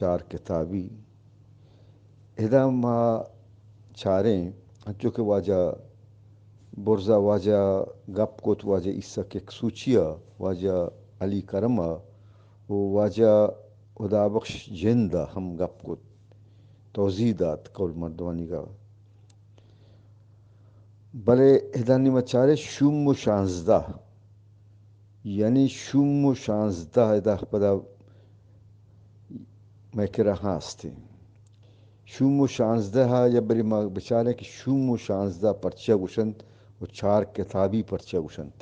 چار کتابی۔ ادا ما چاریں، انچو کہ واجہ برزا واجہ گپ کت، واجہ عیسیٰ ککسوچی ءَ، واجہ علی کرم ءَ و واجہ ہدا بخش جند ءَ ہم گپ کت، توضیح دات قول مردمانی گا۔ بلے ادا نی ما چاریں شوم و شانزدہ، یعنی شوم و شانزدہ ادا پدا مئے کرا ہاں استیں۔ شوم و شانزدہ ءَ یا بری ما بچاریں کہ شوم و شانزدہ پرچہ گوشنت و چار کتابی پرچہ گوشنت۔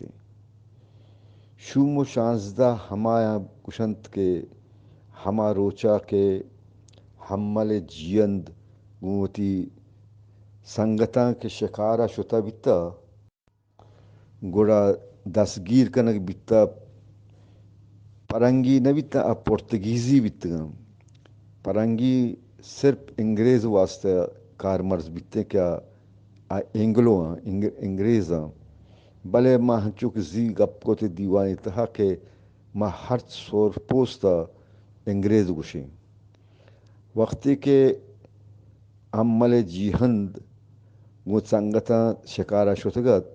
شوم و شانزدہ ہمایاں گوشنت کہ ہما روچا کہ حمل جیئند گوں وتی سنگتاں کہ شکارا شتہ بیتہ، گڑا دستگیر کنگ بیتہ، پرنگی نہ بیتہ، آ پرتگیزی بیتگاں۔ پرنگی صرف انگریز واسطہ کارمرز بیتیں کہ آ، آ اینگلو آں، انگ-، انگریز آں۔ بلے ما ہنچو کہ زی گپ کت دیوانی تہا کہ ما ہرچ سور پوست ءَ انگریز گوشیں۔ وقتی کہ حمل جیہند گوں سنگتاں شکارا شتگ ات،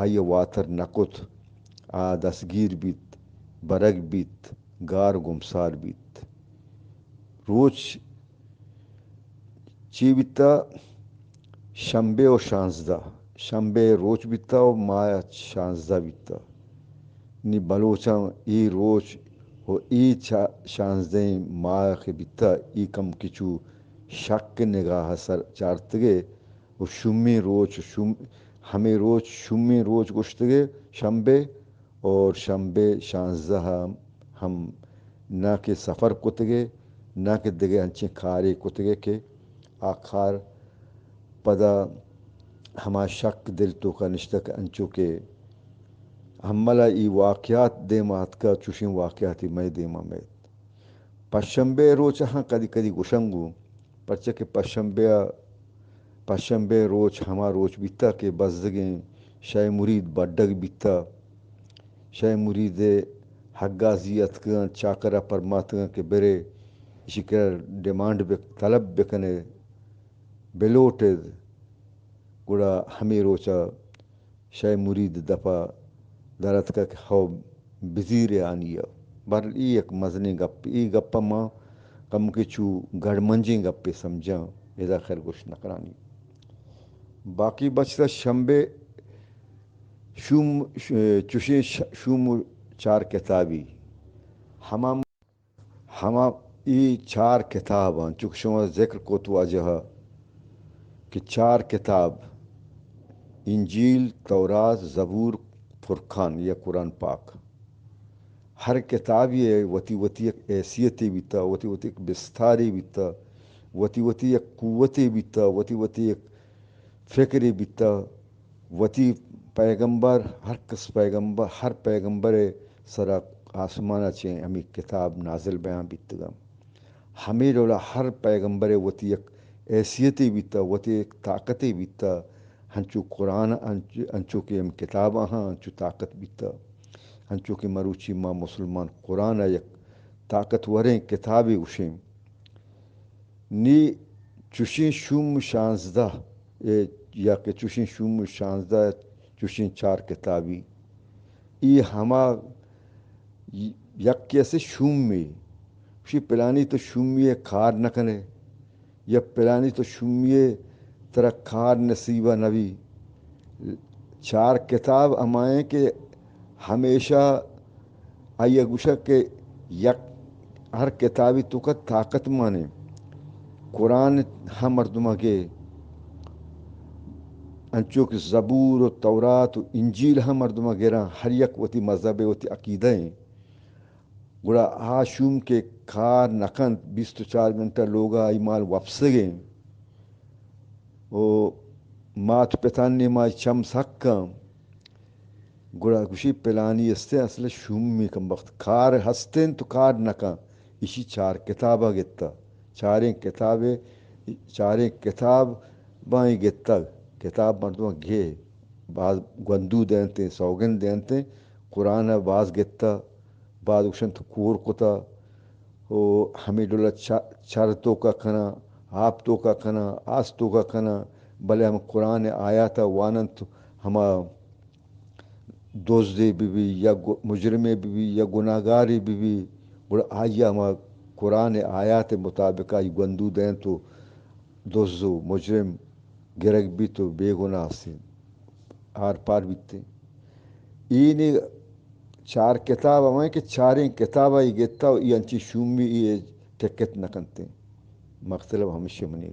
آئی ءَ واتر نہ کت، آ دستگیر بیت، برگ بیت، گار گمسار بیت۔ روچ چی بیتہ؟ شمبے و شانزدہ، شمبے روچ بیتہ و ماہ شانزدہ بیتہ۔ نی بلوچاں اے روچ و اے چا-، شانزدہیں ماہ کہ بیتہ، اے کمکے چو شک نگاہ سر چارتگے و شومیں روچ، شوم-، ہمے روچ شومیں روچ گوشتگے شمبے، اور شمبے شانزدہ ہم، ہم نہ کہ سفر کتگے، نہ کہ دگہ انچیں کارے کتگے کہ آ کار پدا ہما شک دل توکا نشتگ انچو کہ حمل ءَ اے واقعات دیما اتکا، چوشیں واقعاتے مئے دیما میت۔ پشمبے روچ ہاں کدی کدی گوشنگو، پرچہ کہ پشمبے ءَ، پشمبے روچ ہما روچ بیتہ کہ بزگیں شے مرید بڈگ بیتہ۔ شے مرید ءِ ہگازی اتکگاں، چاکرا پرماتگاں کہ برے اشی کرا ڈیمانڈ بک-، طلب بکنے، بلوٹد۔ گڑا ہمے روچا شے مرید دپا در اتکا کہ ہو بزیر آنی ءَ۔ بہرحال اے یک مزنیں گپے، اے گپ ءَ ما کمکے چو گڑمنجیں گپے سمجھاں، ادا خیر گوشت نہ کنانی۔ باقی بچتا شمبے شوم، ش-، چوشیں ش-، شوم و چار کتابی ہما ہما اے چار کتاب انت، چونکہ شما ذکر کت واجہ ءَ کہ چار کتاب، انجیل، تورات، زبور، فرقان یا قرآن پاک، ہر کتابی ءِ وتی وتی یک حیثیتے بیتہ، وتی وتی یک بستارے بیتہ، وتی وتی یک قوتے بیتہ، وتی وتی یک فکرے بیتہ، وتی پیغمبر، ہر کس پیغمبر، ہر پیغمبر ءِ سرا آسمان ءَ چہ ہمے کتاب نازل بیان بیتگاں۔ ہمے ڈولا ہر پیغمبر ءِ وتی یک حیثیتے بیتہ، وتی یک طاقتے بیتہ، ہنچو قرآن، انچ-، انچو کہ ہم کتاب آہاں، انچو طاقت بیتہ، ہنچو کہ مروچی ما مسلمان قرآن ءَ یک طاقتوریں کتابے گوشیں۔ نی چوشیں شوم شانزدہ، اے، یا کہ چوشیں شوم شانزدہ، چوشیں چار کتابی، اے ہما یکے است شومے، گوشی پلانی تو شومی ءَ کار نہ کنے، یا پلانی تو شومی ءَ ترا کار نصیب نہ بی۔ چار کتاب ہمائیں کہ ہمیشہ آئی ءَ گوشگ کہ یک ہر کتابی توکا طاقت مانے۔ قرآن ہم مردم ءَ گے، انچو کہ زبور و تورات و انجیل ہم مردم ءَ گراں، ہر یک وتی مذہب ءِ وتی عقیدہ ایں۔ گڑا آ شوم کہ کار نہ کنت، بیست و چار گھنٹہ لوگ ءَ آئی مال وپسگ ایں و مات پتانی نیما چم سک کن، گڑا گوشی پلانی استیں اصل شومی کمبخت، کار ہستیں تو کار نہ کن۔ ایشی چار کتاب ءَ گتہ، چاریں کتاب، چاریں کتاب باں گتگ۔ کتاب مردم گے، باز گوندو دینتیں، سوگند دینتیں، قرآن ءَ باز گتہ، باز گوشنت کور کتہ، و ہمے ڈولا چا-، چر توکا کناں، آپ توکا کناں، آس توکا کناں، بلے ہم قرآن آیات واننت، ہما دزے بہ بی یا گو-، مجرمے بہ بی یا گناہگارے بہ بی، گڑا آئی ءَ ہما قرآن آیات مطابق آئی گوندو دینت و دز و مجرم گرگ بیت و بے گناہ است آر پار بیت۔ اے نی چار کتاب ہمائیں کہ چاریں کتاب آئی گتا و ای انچی شومی ای ٹکت نہ کنت۔ مقصد ہمیشی منی